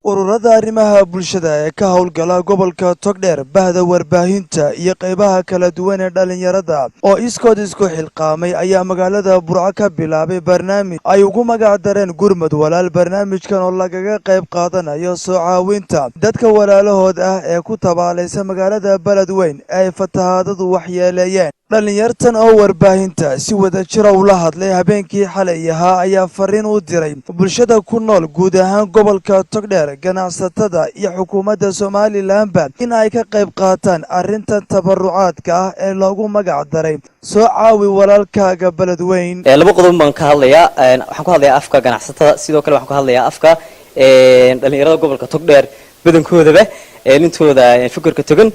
Ururada arrimaha bulshada ee ka howlgala gobolka Togdheer, bahda warbaahinta iyo qaybaha kala duwan ee dhallinyarada oo iskood isku xilqaamay ayaa magaalada Burco ka bilaabay barnaamij ay ugu magac dareen Gurmad Walaal. Barnaamijkan oo lagaga qayb qaadanayo soo caawinta dadka walaalahood ah ee ku tabaalaysa magaalada Beledweyn ee ay fatahaadadu waxyeeleeyeen. Dhallinyartan oo warbaahinta si wadajira ula hadlay habeenkii xalay ahaa ayaa fariin u diray bulshada ku nool guud ahaan gobolka Togdheer, ganacsatada iyo xukuumadda Somalilanba in ay ka qayb qaataan arrintan tabarucaadka ah ee loogu magac daray Soo Caawi Walaalkaaga Beledweyn. Laba qodob baan ka hadlayaa. Waxaan ku hadlayaa afka ganacsatada, sidoo kale waxaan ku hadlayaa afka dhalinyarada gobolka Togdheer badankoodaba, intooda fikirka togan.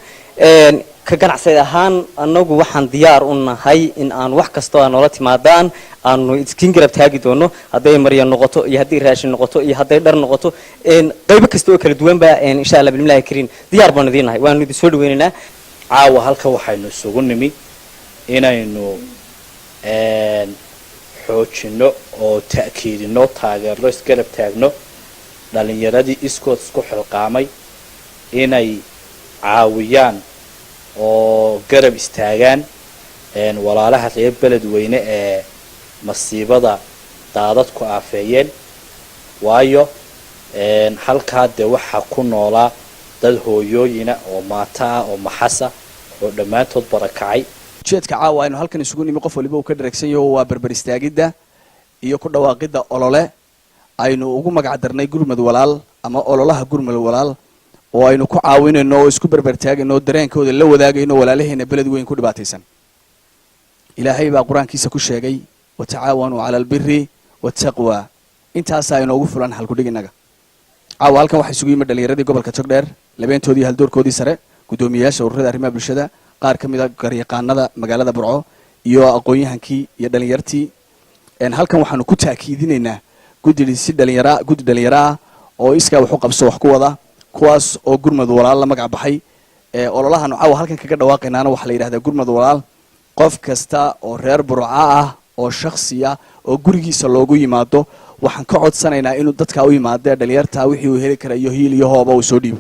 Ka ganacsad ahaan, annagu waxaan diyaar u nahay in aan wax kastoo aa noola timaadaan aanu iskiin garab taagi doono, hadday marya noqoto iyo hadday raashin noqoto iyo hadday dhar noqoto, qaybo kasta oo kala duwanba. Insha Allah bismillahi kariim, diyaar baanu idiin nahay, waanu idin soo dhaweynaynaa. Caawa halka waxaynu isugu nimi inaynu xoojinno oo ta'kiidinno, taageerno, isgarab taagno dhalinyaradii iskood isku xilqaamay inay caawiyaan oo garab istaagaan walaalaha reer Beledweyne ee masiibada daadadku aafeeyeen. Waayo, halkaa dee waxaa ku noolaa dad hooyooyina oo maato ah oo maxasa oo dhammaantood barakacay. Ujeedka caawa aynu halkan isugu nimi, qof waliba uu ka dharagsan yaho, waa berber istaagidda iyo ku dhawaaqidda olole aynu ugu magac darnay Gurmad Walaal ama ololaha Gurmad Walaal, oo aynu ku caawinayno oo isku berber taagayno oo dareenkooda la wadaagayno walaalaheena Beled Weyn ku dhibaataysan. Ilaahay baa Qur-aankiisa ku sheegay: "وتعاونوا على البر والتقوى". Intaasaa inoogu fulan halkudhig innaga. Caawa halkan waxaa isugu yimid dhalinyaradii gobolka Togdheer, labeentoodii, haldoorkoodii sare, guddoomiyeyaasha ururada arrimaha bulshada, qaar ka mid a garyaqaanada magaalada Burco iyo aqoon-yahankii iyo dhalinyartii. Halkan waxaanu ku taakiidinaynaa guddi si dhalinyara, guddi dhalinyaro ah oo iskaa wax u qabso wax ku wada, kuwaas oo Gurmad Walaal la magac baxay. Ololahaanu caawa halkan kaga dhawaaqaynaana waxaa la yidhahdaa Gurmad Walaal. Qof kasta oo reer Burco ah oo shaksiya oo gurigiisa loogu yimaado, waxaan ka codsanaynaa inuu dadkaa u yimaado ee dhalinyartaa wixii uu heli kara iyo hiil iyo hooba uu soo dhiibo.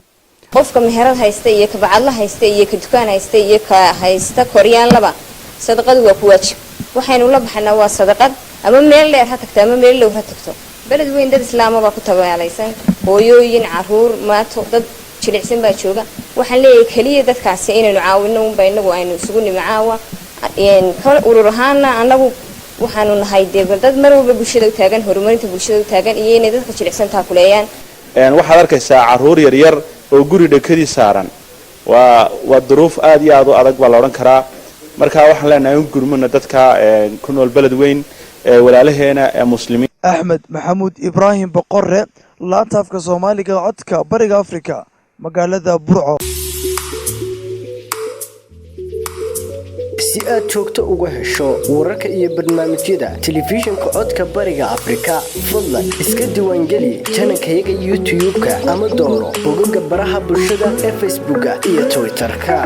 Qofka meherad haysta iyo ka bacadla haysta iyo ka dukaan haysta iyo ka haysta koryaanlaba, sadaqadu waa ku waajib. Waxaynu la baxanaa waa sadaqad, ama meel dheer ha tagto ama meel dhow ha tagto. Beled Weyn dad islaama baa ku tabaalaysan, hooyooyin, caruur, maato, dad jilicsan baa jooga. Waxaan leeyahay keliya dadkaasi inaynu caawino unba inagu aynu isugu nimi caawa. Urur ahaana annagu waxaanu nahay dee dad mar walba bulshada u taagan, horumarinta bulshada u taagan iyo inay dadka jilicsan taakuleeyaan. Waxaad arkaysaa caruur yaryar oo guri dhakadii saaran. Waa duruuf aad iyo aad u adag baa la odhan karaa. Marka waxaan leenahay in gurmuna dadka ku nool Beled Weyn ee walaalaheena ee Muslimiin. Axmed Maxamuud Ibraahim Boqore, laanta afka Soomaaliga, Codka Bariga Afrika, magaalada Burco. Si aad joogto uga hesho wararka iyo barnaamijyada telefishinka Codka Bariga Afrika, fadlan iska diiwaangeli janalkayaga YouTube-ka ama dooro bogaga baraha bulshada ee Facebooka iyo Twitter-ka.